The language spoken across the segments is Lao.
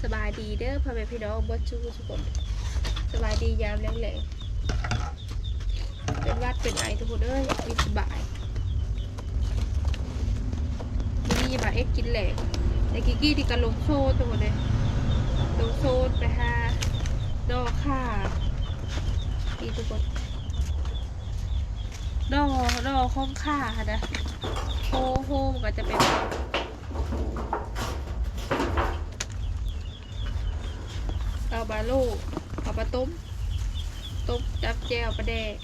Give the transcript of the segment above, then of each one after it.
ສະບາຍດີເດີພໍ່ແມ່ພີ່ນ້ອງເບິດສູ່ທຸກຄົນ ສະບາຍດີຍາມແລງໆ ເປັນຫວັດເປັນໄອທຸກຄົນເອີຍ ບໍ່ສະບາຍ. ມື້ນີ້ມາເຮັດກິນແລງ ແຕ່ກີ້ໆນີ້ກໍລົງໂຊນທຸກຄົນເອີຍ ລົງໂຊນໄປຫາໜໍ່ຂ່າ ນີ້ທຸກຄົນ ໜໍ່ ໜໍ່ຂອງຂ່າຫັ້ນນະ ໂຮ ໂຮມັນກໍຈະເປັນ ເອົາມາໂລ ເອົາມາຕົ້ມ ຕົ້ມຈ້ຳແຈ່ວປາແດກ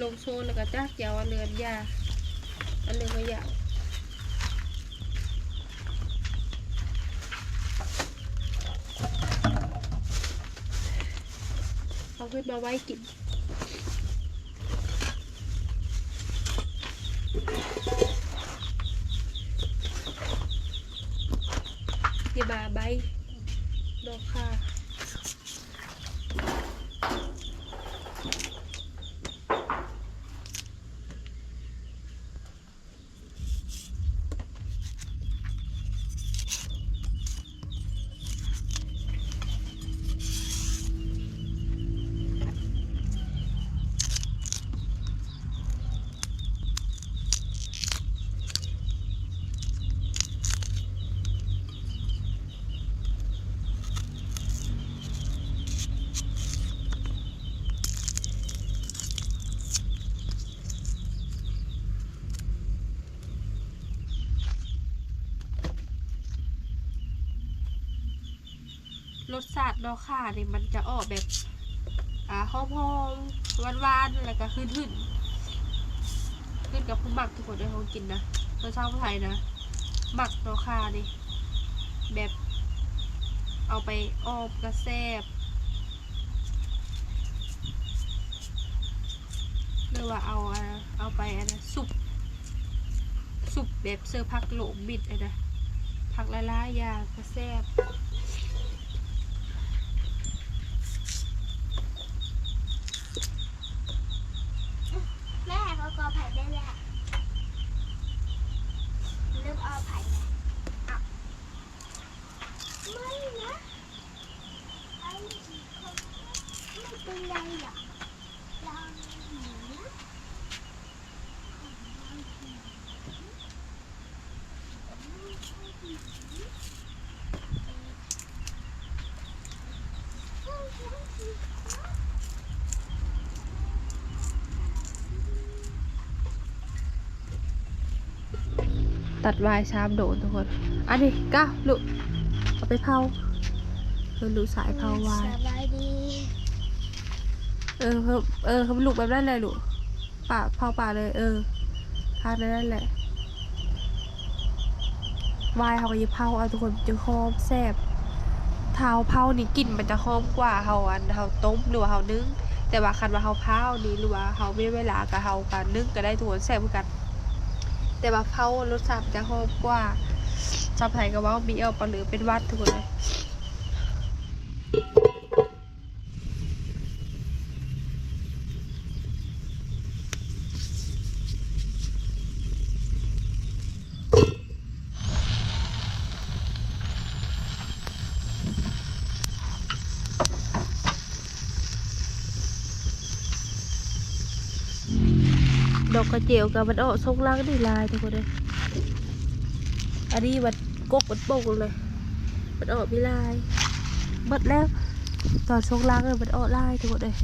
ລົງໂຊນແລ້ວກໍຈັກຈະເອົາອັນເຫຼືອອັນຢາ ອັນເຫຼືອອັນຢາ ເອົາຂຶ້ນມາໄວ້ກິນ. ຢ່າມາໃບດອກຄ່າ ລົດຊາດໜໍ່ຂ່ານີ້ມັນຈະອອກແບບ ອ່າ ຫອມໆ ຫວານໆ ແລ້ວກະຫື່ນໆ ຂຶ້ນກັບຜູ້ມັກທຸກຄົນເດີ ຂອງກິນນະ ສ່ວນຊາວໄທນະ ມັກໜໍ່ຂ່ານີ້ ແບບເອົາໄປອອມກະແຊບ ຫຼືວ່າເອົາ ເອົາໄປອັນນັ້ນ ຊຸບ ຊຸບແບບເສີຜັກໂລມມິດຫັ້ນນະ ຜັກຫຼາຍໆຢ່າງກະແຊບ. ແມ່ ເຂົາກໍໄຜໄປແລ້ວ ລືມເອົາໄຜແລ້ວ ເອົາ ໄມ່ນະ ໄອ້ອີກຄົນ ໄມ່ເປັນໄລດອກ ດາວໜືອ ຕັດຫວາຍຊາມໂດນທຸກຄົນ ອັນນີ້ກະລູກ ເອົາໄປເຜົາ ເອີ ລູກຊາຍເຜົາຫວາຍ ສະບາຍດີ ເອີ ເພິ່ນ ເອີ ເພິ່ນລູກແບບນັ້ນແຫຼະລູກ. ປະ ເຜົາປະເລີຍ ເອີ ທາງນັ້ນແຫຼະ ຫວາຍເຮົາກໍຊິເຜົາເອົາທຸກຄົນ ມັນຈຶ່ງຫອມແຊບ ຖ້າເຮົາເຜົານີ້ກິ່ນມັນຈະຫອມກວ່າເຮົາ ອັນ ເຮົາຕົ້ມ ຫຼືວ່າເຮົາໜຶ້ງ ແຕ່ວ່າຄັນວ່າເຮົາພ້າວນີ້ ຫຼືວ່າເຮົາມີເວລາກໍ ເຮົາກໍໜຶ້ງກໍໄດ້ທຸກຄົນ ແຊບຄືກັນ ແຕ່ວ່າເຜົາລົດຊາດມັນຈະຫອມກວ່າ ຊາວໄທກໍເວົ້າມີແອວປະເລີເປັນຫວັດທຸກຄົນເອີຍ. ດອກກະເຈວກໍມັນອອກຊົງຫຼັງນີ້ຫຼາຍທຸກຄົນເອີຍ ອັນນີ້ມັນ ກົກມັນປົ່ງເລີຍ ມັນອອກມີຫຼາຍ ເບິດແລ້ວ ຕອນຊ່ວງຫຼັງມັນອອກຫຼາຍທຸກຄົນເອີຍ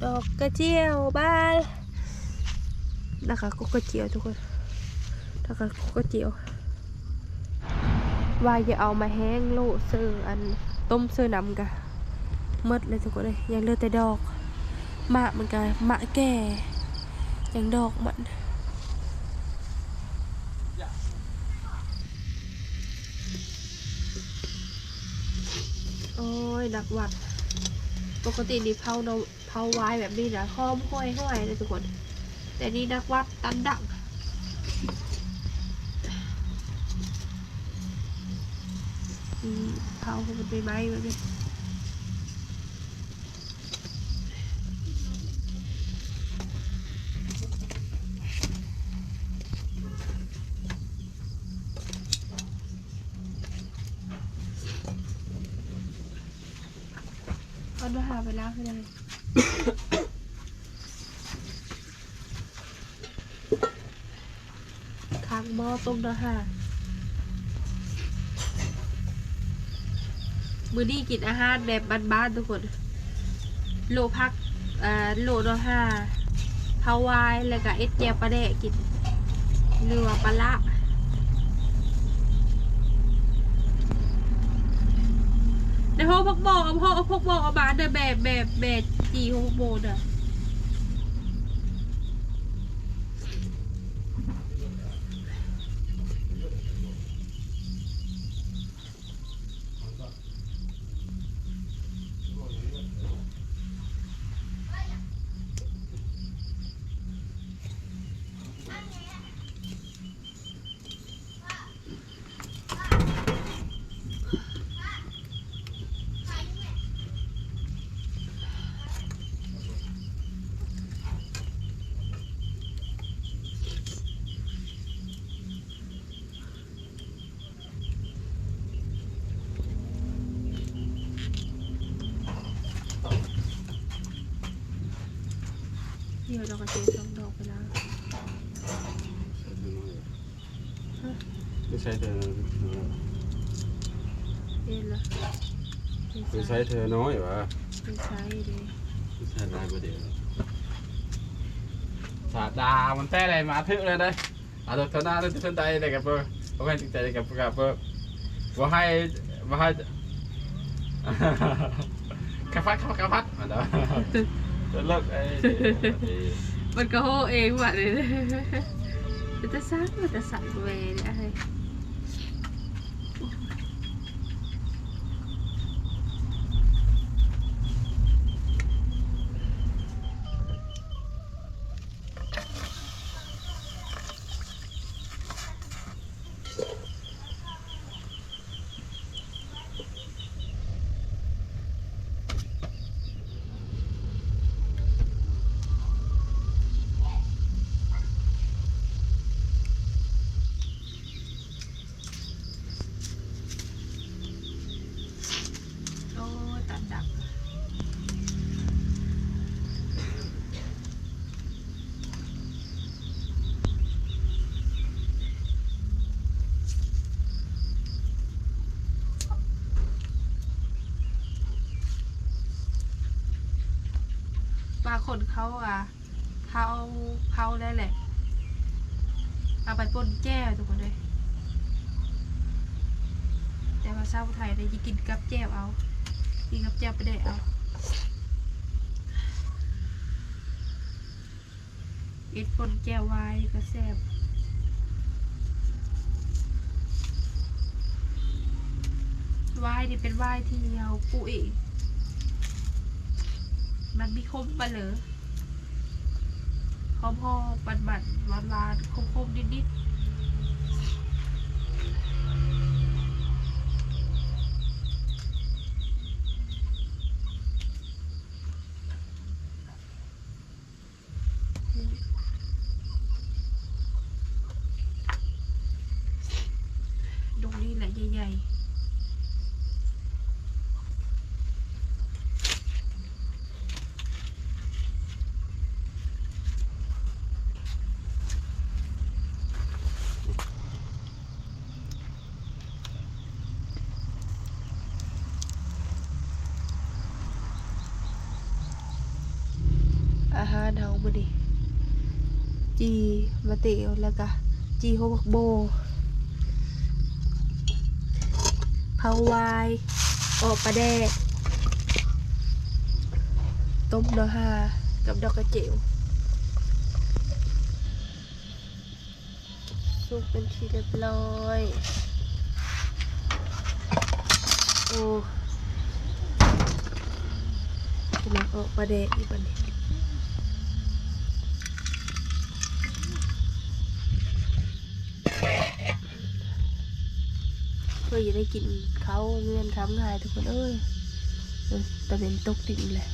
ດອກກະຈຽວບາຍ ແລ້ວກໍກົກກະຈຽວທຸກຄົນ ແລ້ວກໍກົກກະຈຽວ. ວ່າຢ່າເອົາມາແຫ້ງໂລະ ເສີ ອັນ ຕົ້ມເສີນ້ຳກະໝົດເລີຍທຸກຄົນເອີຍ ຍັງເຫຼືອແຕ່ດອກ ໝາກມັນກະໝາກແກ່ ຍັງດອກມັນ ໂອ້ຍ ໜັກຫວັດ ປົກກະຕິນີ້ເຜົາເນາະ ເຜົາຫວາຍແບບນີ້ນະ ຫອມຫວຍໆ ເລີຍທຸກຄົນ ແຕ່ນີ້ໜັກຫວັດຕັນດັງ ອືມ ເຜົາໃຫ້ມັນໄໝ້ໆ ແບບນີ້ ເອົາໜໍ່ຫ່າໄປລ້າງຄືຫຍັງ? ຄ້າງໝໍ້ຕົ້ມໜໍ່ຫ່າ. ມື້ນີ້ກິນອາຫານແບບບ້ານໆ ທຸກຄົນ ໂລະຜັກ ເອີ ໂລະໜໍ່ຫ່າ ເຜົາຫວາຍ ແລ້ວກະເຮັດແຈ່ວປາແດກກິນ ຫຼືວ່າປາຫຼ້າ. ໄດ້ຫົວຜັກບົວ ເອົາຫົວຜັກບົວເອົາມາເດີ ແບ ແບ ແບຈີ່ຫົວຜັກບົວເດີ. ດຽວດອກກະເຈສອງດອກໄປລ້າງ. ໄປໃສ່ເທື່ອ ເຫັນລະ ໄປໃສ່ເທື່ອນ້ອຍຫວາ ໄປໃສ່ເດ້ ໄປໃສ່ຫຼາຍບໍ່ເດ້ ສາດດາມັນແທ້ໃດ ມາຖືກແລ້ວເດ້. ອາ ໂທດນະ ໂທດໃດແລ້ວກະເປີ ບໍ່ແມ່ນຈິງໃຈກະເປີ ກະເປີ ບໍ່ໃຫ້ ບໍ່ໃຫ້ ກະພັດ ກະພັດ ມັນເນາະ ເລີກໄອ້ ມັນກະໂຫເອງວ່າເດ ເປັນຕາສັງ ເປັນຕາສັງແວ່ເດ. ໂອ້ ຕັດດັບ ປາຂົນເຂົ້າ ອ່າ ເຜົາ ເຜົາແລ້ວແຫຼະ ເອົາໄປປົ່ນແຈ່ວທຸກຄົນເອີຍ. ແຕ່ວ່າຊາວໄທນີ້ຊິກິນກັບແຈ່ວເອົາ ກິນກັບແຈ່ວປາແດກເອົາ ເຮັດປົ່ນແຈ່ວຫວາຍນີ້ກະແຊບ. ຫວາຍນີ້ເປັນຫວາຍທີ່ເຮົາປູກເອງ ມັນມີຂົມປະເລີ ຫອມໆ ມັນໆ ຫວານໆ ຂົມໆ ນິດໆ. ດົກນີ້ແຫຼະໃຫຍ່ໆ. ອາຫານເຮົາມື້ນີ້ ຈີ່ມາເຕວ ແລ້ວກະຈີ່ຫົວຜັກໂບ ເຜົາຫວາຍ ເອາະປາແດກ ຕົ້ມໜໍ່ຫ່າກັບດອກກະເຈວ. ສຸກເປັນທີ່ຮຽບຮ້ອຍ. ໂອ້ ກຳລັງອອກປາແດກອີກບັດນີ້ ເພື່ອຈະໄດ້ກິນເຂົ້າເຮືອນທຳງ່າຍທຸກຄົນເອີຍ. ເອີ ຕາເວັນຕົກດິນແຫຼະ. ເ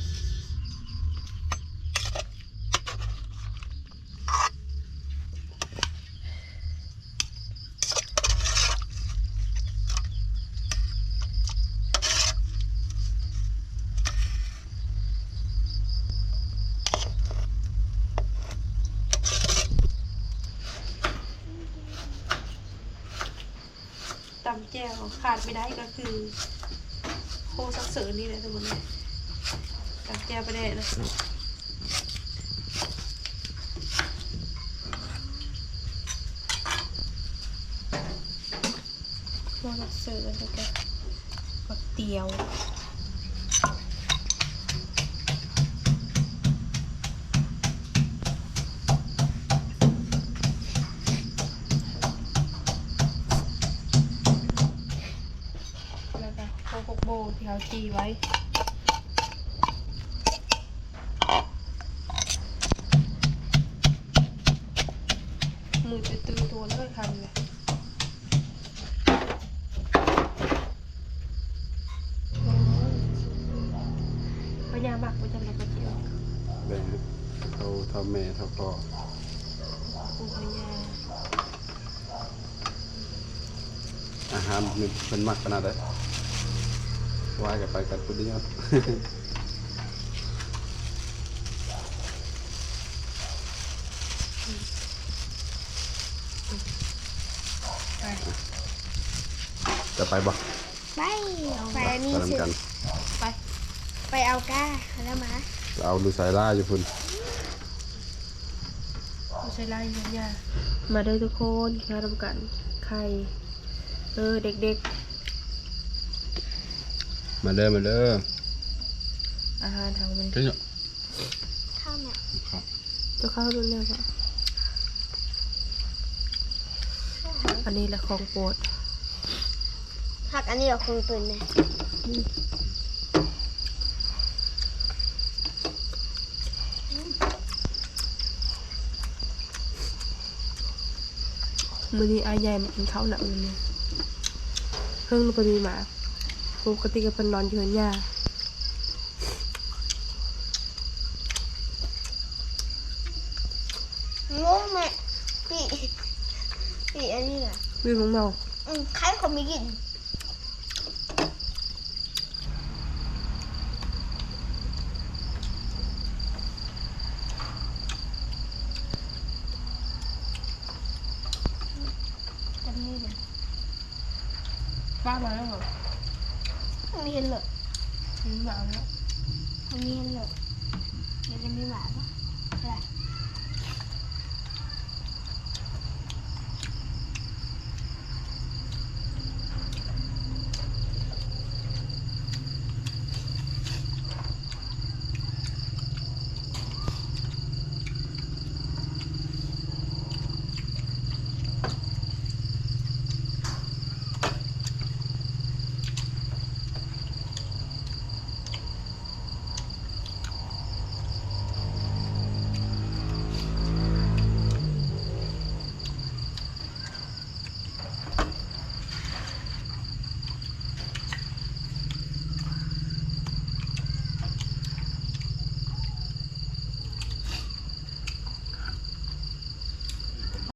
ຕຳແຈ່ວຂາດບໍ່ໄດ້ກໍຄືໂຄຊັກເສີນີ້ແຫຼະທຸກຄົນເອີຍ ຕຳແຈ່ວປາແດກນະ ໂຄຊັກເສີ ແລ້ວກໍໝາກຕຽວ. ແລ້ວກໍໂຄກົກໂບ້ທີ່ເຮົາຈີ່ໄວ້ ມືຕື້ໆໂຕເລີຍຄັນເລີຍ. ພະຍາມັກບໍ່ຈັກແລ້ວກໍຊິອອກ ແບ່ງໃຫ້ເທົ່າ ເທົ່າແມ່ເທົ່າພໍ່ ໂອ້ ພະຍາ ອາຫານນີ້ເພິ່ນມັກຂະໜາດໃດ ວາຍກໍໄປກັນຜູ້ດຽວ. ໄປ ຈະໄປບໍ່? ໄປ ໄປອັນນີ້ ໄປນຳກັນ ໄປ ໄປເອົາກ້າແລ້ວມາ ເອົາຢູ່ໃສລະ ຢູ່ພຸ້ນ ຢູ່ໃສລະ ຢູ່ເຮືອນຍ່າ ມາເດີທຸກຄົນ ກິນເຂົ້ານຳກັນ ໄຂ່ ເອີ ເດັກໆ ມາເດີ ມາເດີ ອາຫານເຮົາມື້ນີ້ ກິນເນາະ ເຂົ້າແມ່ ເຂົ້າ ເຈົ້າເຂົ້າລຸ້ນແລ້ວບໍ່? ອັນນີ້ແຫຼະຂອງໂປດ ຜັກອັນນີ້ລະຂອງຕົນແມ່ ອືມ ມື້ນີ້ອ້າຍໃຫຍ່ມາກິນເຂົ້ານຳມື້ນີ້ ເຮິງບໍ່ໄດ້ມາ ປົກກະຕິກໍເພິ່ນນອນຢູ່ເຮືອນຍ່າ. ງົງແມ່ ປີ ປີອັນນີ້ນະ ປີມັນເມົາ ອືມ ໃຄກໍມີກິນ ອັນນີ້ນະ ປ້າມາແລ້ວເຫາະ ມັນມີເຫັນເລີ ມັນຫວານແລ້ວ ມັນມີເຫັນເລີ ມັນຈະມີຫວານບໍ່?